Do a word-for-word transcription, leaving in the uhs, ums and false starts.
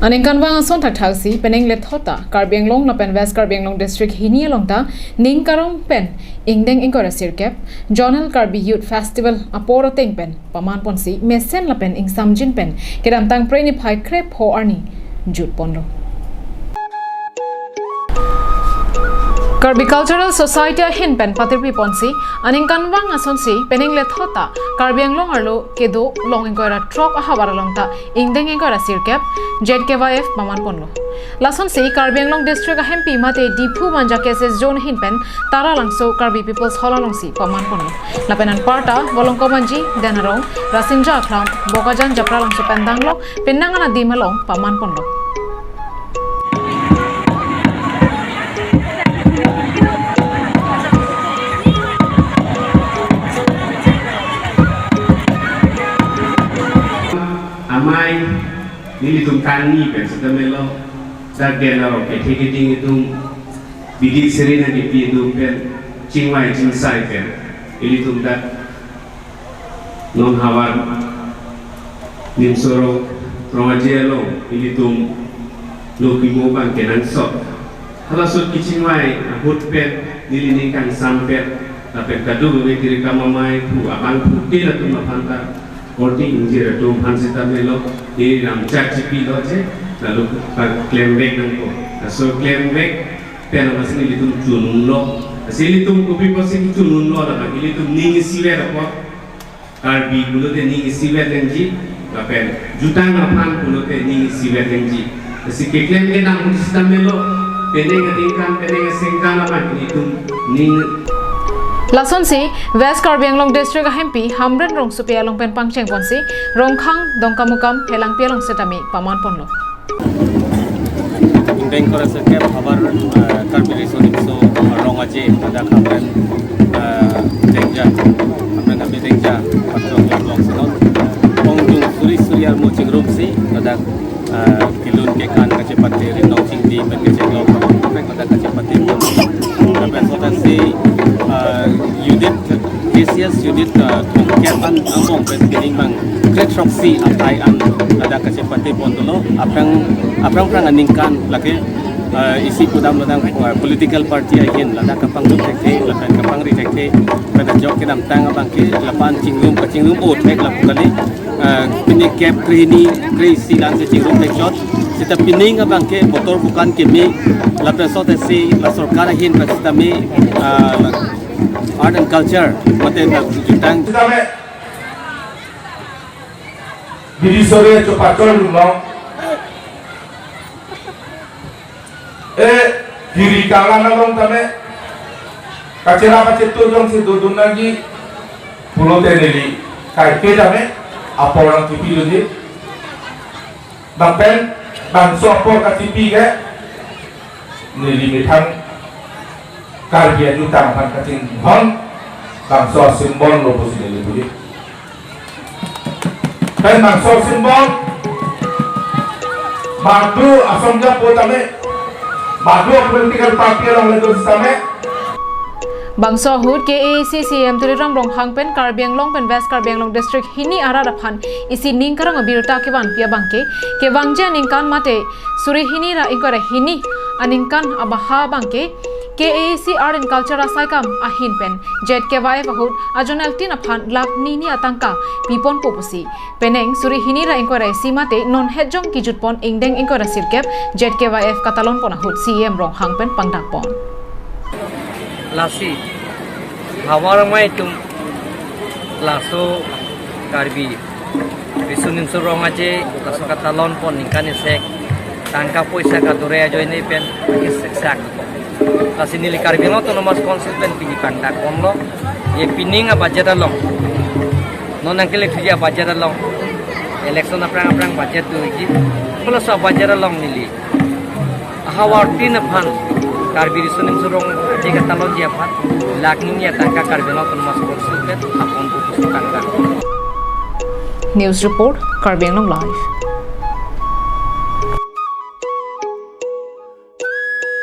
Aningkanvang ason thakthaksi penang lethot ta Karbi Anglong lapen West Karbi Anglong District hini along ta ning karong pen ingdeng ingkoi ra sirkep Zonal Karbi Youth Festival apor ateng pen paman ponsi mesen lapen ingsamjin pen kedamtang Phre niphai krepho arni jut ponlo. Karbi Cultural Society ahin pen patirpi ponsi aningkanvang asonsi penang lethot ta Karbi Anglong arlo kedo long ingkoi ra throk ahavar along ta ingdeng ingkoi ra sirkep Z K Y F paman ponlo. Lasonsi Karbi Anglong District ahempi mate Diphu Manja K S S Zone ahin pen Taralangso Karbi People's Hall alongsi paman ponlo. Lapen anparta Volongkomanji, Denarong, Rasinja Akhlam, Bokajan Japralangso pen danglo, penang anadim along paman ponlo. Amei, nelitum kangni pen seta melo, dak Denarong kethe keding atum, bidi seri nangkepi atum pen, chingvai chingsai pen, ilitum dak non havar Nimso Rong, Rong Aje along, ilitum lo kimo abang kenangsot. Halaso kachingvai ahut pen, neli ning kangsam pen, lapen kadokave kiri kam amei aphu, abangphu tel atum aphan ta, korte ingjir atum aphan seta melo, neli ram chak chipilo je, lalu pa klemvek nangpo. Laso klemvek pen amatsi nelitum chununlo. Lasi ilitum kopi apotsi chununlo labang, ilitum ning isivet apot Karbi pulote ning isivet nangji, lapen jutang aphan pulote ning isivet nangji. Lasi keklem kedam ahut seta melo, penang aningkan, penang asengkan abang ilitum ning. Lasonsi West Karbi Anglong District ahempi Hamren Rongsopi along pen pangcheng ponsi Rongkhang, Dongkamukam, Phelangpi along setame paman ponlo. Ingdeng ingkoi ra sirkep havar, eh, Karbi Riso Nimso Rong Aje, ladak Hamren, eh, Dengja, Hamren Hambi Dengja, Patro Club along si non. Ongdung suri suri armu chingrumsi, ladak, eh, kelun kekan kachepate, rinong chingdi pen kachenglok, pen ladak kachepate. Lapen sotasi, eh, unit, K C S unit, eh, thomkep an angbong pen pining abang kre throksi athai an ladak kachepate pon dolo, aphrang, aphrang aphrang aningkan lake, eh, isi pudam ladak, eh, political party ahin ladak kapanglut thekthe, lapen kapangri thekthe, pen ajok kedamtang abangke lapu-an chingrum, kachingrum-o thek lapu kali, eh, pini kep krehini, kreisi lansi chingrum thekchot, seta pining abangke botor bukan keme, lapen sotasi la sorkar ahin pen sitame, eh, la Art and Culture, mate la jutang. Sitame, bidi sore chopachol lulong. E, kiri kalang along tame, kachera kachetu jongsi dodun nangji, pulote neli kaike tame, apor nangchipi dunji. Bangpen, bangso apor kachipi ke, neli methang Karbi ajutang aphan kachinghon, bangso symbol lo pusi neli puli. Pen bangso symbol, badu asong japo tame, badu political party along le do tame. Bangso ahut K A A C C E M Tuliram Ronghang pen Karbi Anglong pen West Karbi Anglong District hini arat aphan isi ning karong abirta kevanpi abangke, kevangji aningkan mate suri hini ra ingkoi ra hini aningkan abaha abangke, K A A C Art and Culture asaikam ahin pen Z K Y F ahut a-zonal tin aphan lakh ni ni atangka piponpo pusi, penang suri hini ra ingkoi ra isi mate non hetjong kijutpon ingdeng ingkoi ra sirkep Z K Y F katalon pon ahut C E M Ronghang pen pangdakpon. Lasi havar amei atum laso Karbi Riso Nimso Rong Aje laso katalon pon ningkan isek, tangka poisa kadure ajoine pen isek sak. Lasi neli Karbi Anglong Autonomous Council pen pini pangdakponlo, je pining abudget along, non nangkele thuji abudget along, election aphrang aphrang budget doji, puloso abudget along neli ahavar tin aphan, Karbi Riso Nimso Rong Aje katalonji aphan lakh ni ni atangka Karbi Anglong Autonomous Council pen aponpo pusi pangdak. News report, Karbi Anglong Live.